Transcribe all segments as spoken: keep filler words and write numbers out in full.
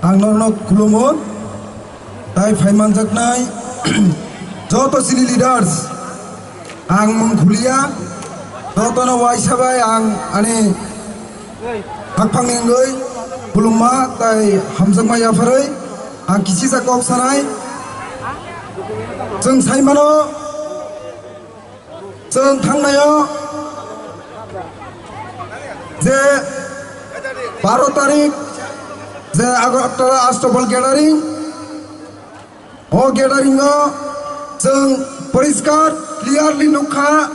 Ang norokno khulumo, tai phaimanjaknai joto chini leaders, ang mung khuliya, jotono waisa bai ang ani hakphangni wngwi khulumma tai hamjakma yapharwi ang kisisa kok sanai. Chwng saimano, chwng thangnaio je baro tarik je Agartala Astabal gathering, o gathering o chwng poriskar clearly nukha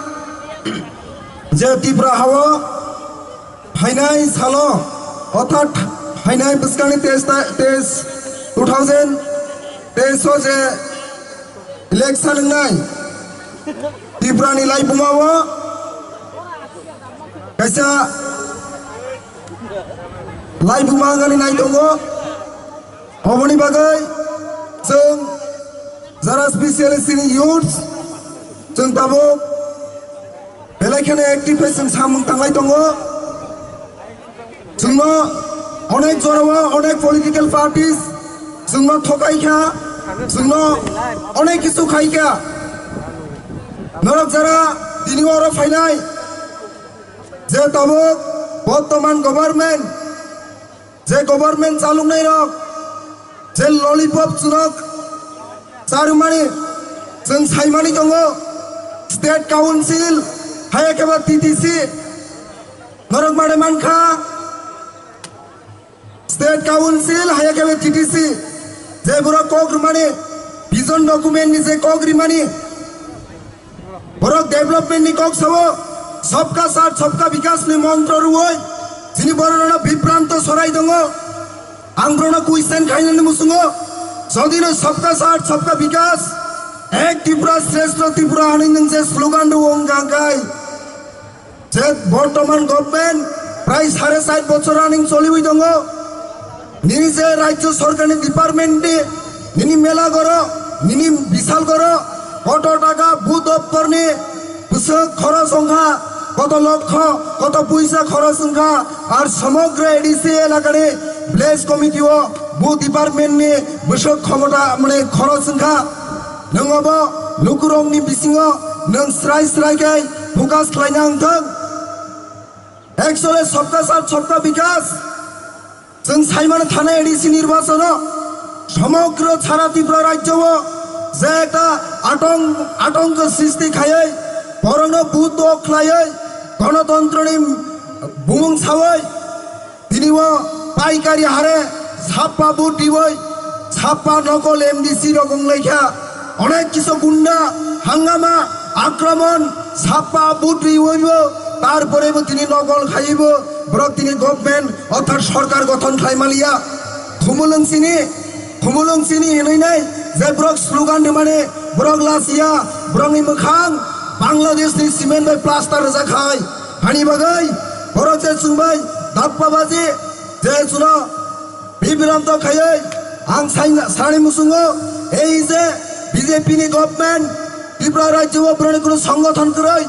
je Tripura hao phainai salo, orthat phainai bwskangni teis ta-, teis, two thousand teis o je election wngnai, Tripura ni laibuma o kaisa laibuma wngani nai tongo. Oboni bagwi chwng jara specially chini youths, chwng tabuk belai kheno active khe chwng samung tanglai tongo. Chwngno onek jorao onek political parties chwngno thokai kha, chwngno onek kisu khai kha. Norok jara tini oro phainai je tabuk bortoman government, je government chaloknai rok, je lollipop chwrok charwmani chwng saimani tongo, State Council, haiya khe ba T T C, norok mane mankha, State Council, haiya khe ba T T C, je borok kok rwmani, vision document ni je kok rwmani, borok development ni kok sao, sabka saath sabka vikas ni montro rwoi, chini borok no bibranto sorai tongo. Ang borok no question khainani musungo, jodi no sabka saath sabka vikas, ek Tripura shreshtha Tripura hinwi nwng je slogan rwo wngkha hwnkhe, je bortoman government prai sare sat bochor running choliwi tongo. Nini je rajyo sorkarni department ni, nini mela goro, nini bisal goro, koto taka bu doptorni bwswk khoros wngkha, koto lokho, koto puisa khoros wngkha, ar somogro A D C elakani village committee o bu department ni bwswk khomota mane khoros wngkha. Nwng obo lukurokni bisingo nwng srai srai khe focus khlaina wngthok. Actually, sabka saath sabka vikas. Chwng saimano thanai A D C nirbachono somogro sara Tripura rajyo o je ekta atong-, atonko sristi khaiwi, borokno vote dok khlaiwi, gonotontroni bumung sawi, tini o paikari hare sappa vote riwi, sappa nokol M D C rok wnglaikha. Onek kisu gunda, hangama, akromon, sappa vote riwibo, tarporebo tini nokol khaibo, borok tini government, orthat sorkar gothon khlai maliya. Khumulwng chini, khumulwng chini hinwi nai, je borok slogan rwmani, borok lasiya, borokni mwkhang Bangladeshni cement bai plaster rwjak khai. Hani bagwi, borok je chwngbai, dappa baji, je chwngno bibranto khaiwi ang saina-, sani muchungo, ei je B J P ni government, Tripura rajyo o borokni kuno songothon kwrwi,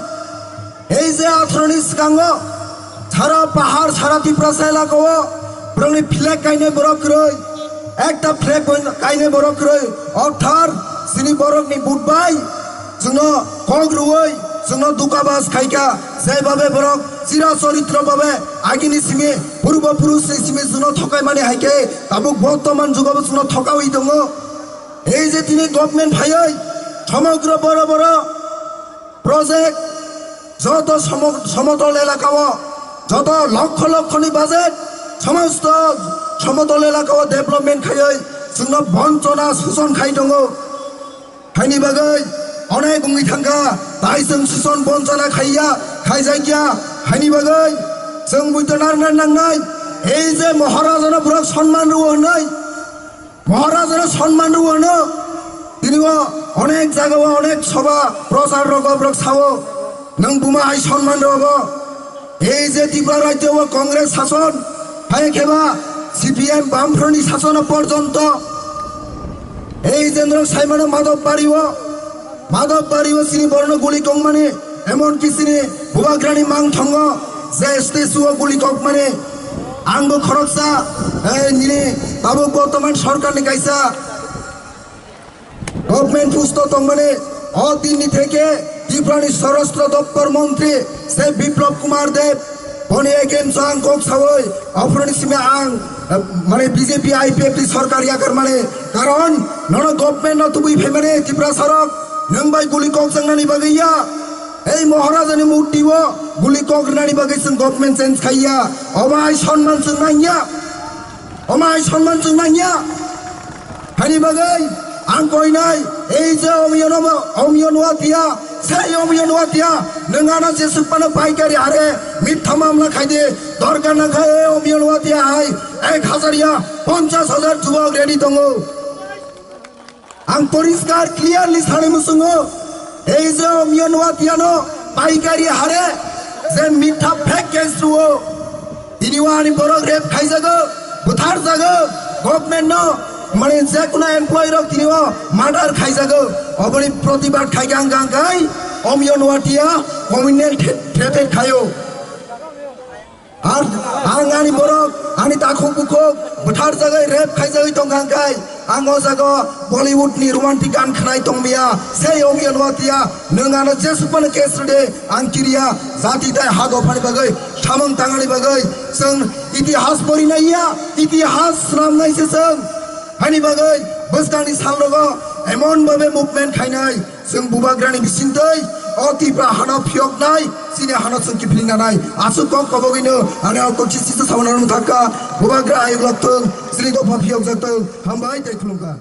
ei je atharoni swkango sara pahar, sara Tripura sa elaka o borokni flag kainai borok kwrwi, ekta flag bo kainai borok kwrwi, orthat chini borokni vote bai chwngno kok rwwi, chwngno dukabas khaikha, jai babe borok chira choritro babe agini simi purbo purusni simi chwngno thokaimani hai khe tabuk bortoman jugo bo chwngno thokaui tongo. Ei je tini government phaiwi somogro boro boro project joto somo-, somotol elaka o joto lokho lokhoni budget somosto somotol elaka o development khaiwi chwngno bonchona suson khai tongo. Haini bagwi onek wngwi thangkha, tai chwng suson bonchona khaiya, khaijakya. Haini bagwi chwng buito narwkna nangnai, ei je Maharajano borok sonman rwo hwnwi, Maharajano sonman rwo hwno. Tini o onek jaga o onek soba prochar rogo borok sao, nwng buma hai sonman rwo bo? Ei je Tripura rajyo o Congress sason, hai khe ba C P M Bamfront ni sasono porjonto, ei je norok saimano Madhobari o, Madhobari o chini borokno guli kongmani, emon ki chini Bubagrani mangthongo je statue o guli kokmani, Ang bo khoroksa, eh, nini tabuk bortoman sorkar ni kaisa government post o tongmani, o din ni theke Tripura ni Swarashtra Doptor Montri se Biplab Kumar Deb, boni against o ang kok sawi, ophoroni simi ang, eh, mane B J P I P F T sorkar yakar mani, karon nono government no tubui phaimani Tripura sarok, nwng bai guli kok changnani bagwi ya. Ei Maharaja ni murti o guli kok rwnani bagwi chwng government change khaiya. Omo hai sonman chwng nangya. Omo hai sonman chwng nangya. Hani bagwi ang koinai ei je Omiyo no, Omiyo Nuatia, sei Omiyo Nuatia, nwng ano jesuk phano paikari hare mitha mamla khaidi, dorkar nangkha ei Omiyo Nuatia hai ek hazar ya ponchas hazar jubok ready tongo. Ang poriskar clearly sanwi muchungo, ei je Omiyo Nuatiano paikari hare je mitha fake case rwo, tini o ani borok rape khaijago, butharjago, government no, mane je kuno employee rok tini o murder khaijago, oboni protibad khaikha ang kha kai Omiyo Nuatia communal thre-, threated khaio. Ar ang ani borok, ani takhuk bukhuk bwthar jagwi rape khaijagwi tongkha hwnkhe, ang o jaga Bollywood ni romantic gan khwnai tongmaya, sei Omiyo Nuatia, nwng ano jesuk phano case rwdi, ang kiriya, jati tai ha dophani bagwi, samung tangani bagwi, chwng itihas porinaiya, itihas swnamnai se chwng, hani bagwi bwskangni salrogo emon bhabe movement khainai, Chwng bubagrani bisingtwi o Tipra hano phiyoknai, chini hano chwng kiphilnanai. Aswk kok kobogwino ani o kokchi sisa samanano thangkha. Bubagra ayuk lokthwng, chini dopha phiyokjaktwng. Hambai tei khulumkha.